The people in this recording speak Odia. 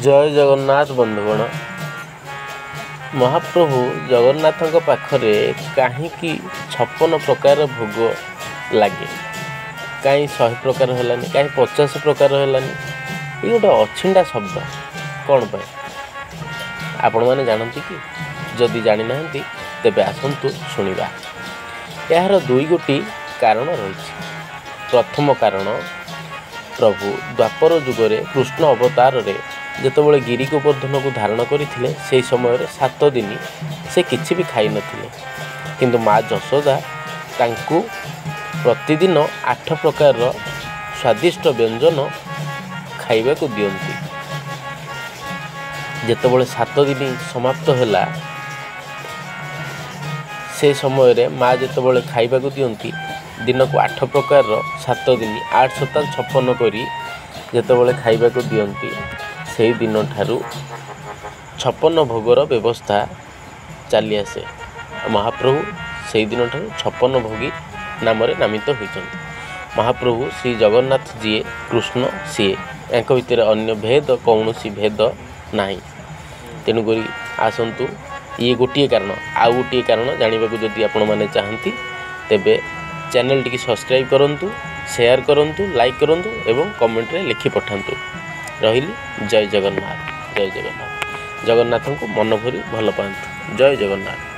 ଜୟ ଜଗନ୍ନାଥ ବନ୍ଧୁଗଣ। ମହାପ୍ରଭୁ ଜଗନ୍ନାଥଙ୍କ ପାଖରେ କାହିଁକି 56 ପ୍ରକାର ଭୋଗ ଲାଗେ? କାହିଁ 100 ପ୍ରକାର ହେଲାନି, କାହିଁ 50 ପ୍ରକାର ହେଲାନି? ଇଏ ଗୋଟେ ଅଛିଣ୍ଡା ଶବ୍ଦ କ'ଣ ପାଇଁ ଆପଣମାନେ ଜାଣନ୍ତି କି? ଯଦି ଜାଣିନାହାନ୍ତି ତେବେ ଆସନ୍ତୁ ଶୁଣିବା। ଏହାର ଦୁଇ ଗୋଟି କାରଣ ରହିଛି। ପ୍ରଥମ କାରଣ, ପ୍ରଭୁ ଦ୍ୱାପର ଯୁଗରେ କୃଷ୍ଣ ଅବତାରରେ ଯେତେବେଳେ ଗିରି ଗୋବର୍ଦ୍ଧନକୁ ଧାରଣ କରିଥିଲେ, ସେହି ସମୟରେ 7 ଦିନ ସେ କିଛି ବି ଖାଇନଥିଲେ। କିନ୍ତୁ ମା ଯଶୋଦା ତାଙ୍କୁ ପ୍ରତିଦିନ 8 ପ୍ରକାରର ସ୍ୱାଦିଷ୍ଟ ବ୍ୟଞ୍ଜନ ଖାଇବାକୁ ଦିଅନ୍ତି। ଯେତେବେଳେ 7 ଦିନ ସମାପ୍ତ ହେଲା, ସେ ସମୟରେ ମା ଯେତେବେଳେ ଖାଇବାକୁ ଦିଅନ୍ତି ଦିନକୁ 8 ପ୍ରକାରର, 7 ଦିନ 8 7 56 କରି ଯେତେବେଳେ ଖାଇବାକୁ ଦିଅନ୍ତି, ସେଇ ଦିନଠାରୁ 56 ଭୋଗର ବ୍ୟବସ୍ଥା ଚାଲିଆସେ। ମହାପ୍ରଭୁ ସେଇ ଦିନଠାରୁ 56 ଭୋଗୀ ନାମରେ ନାମିତ ହୋଇଛନ୍ତି। ମହାପ୍ରଭୁ ଶ୍ରୀ ଜଗନ୍ନାଥ ଯିଏ, କୃଷ୍ଣ ସିଏ, ୟାଙ୍କ ଭିତରେ ଅନ୍ୟ ଭେଦ କୌଣସି ଭେଦ ନାହିଁ। ତେଣୁକରି ଆସନ୍ତୁ, ଇଏ ଗୋଟିଏ କାରଣ। ଆଉ ଗୋଟିଏ କାରଣ ଜାଣିବାକୁ ଯଦି ଆପଣମାନେ ଚାହାନ୍ତି, ତେବେ ଚ୍ୟାନେଲଟିକି ସବସ୍କ୍ରାଇବ୍ କରନ୍ତୁ, ସେୟାର କରନ୍ତୁ, ଲାଇକ୍ କରନ୍ତୁ ଏବଂ କମେଣ୍ଟରେ ଲେଖି ପଠାନ୍ତୁ। ରହିଲି, ଜୟ ଜଗନ୍ନାଥ, ଜୟ ଜଗନ୍ନାଥ। ଜଗନ୍ନାଥଙ୍କୁ ମନ ଭରି ଭଲ ପାଆନ୍ତୁ। ଜୟ ଜଗନ୍ନାଥ।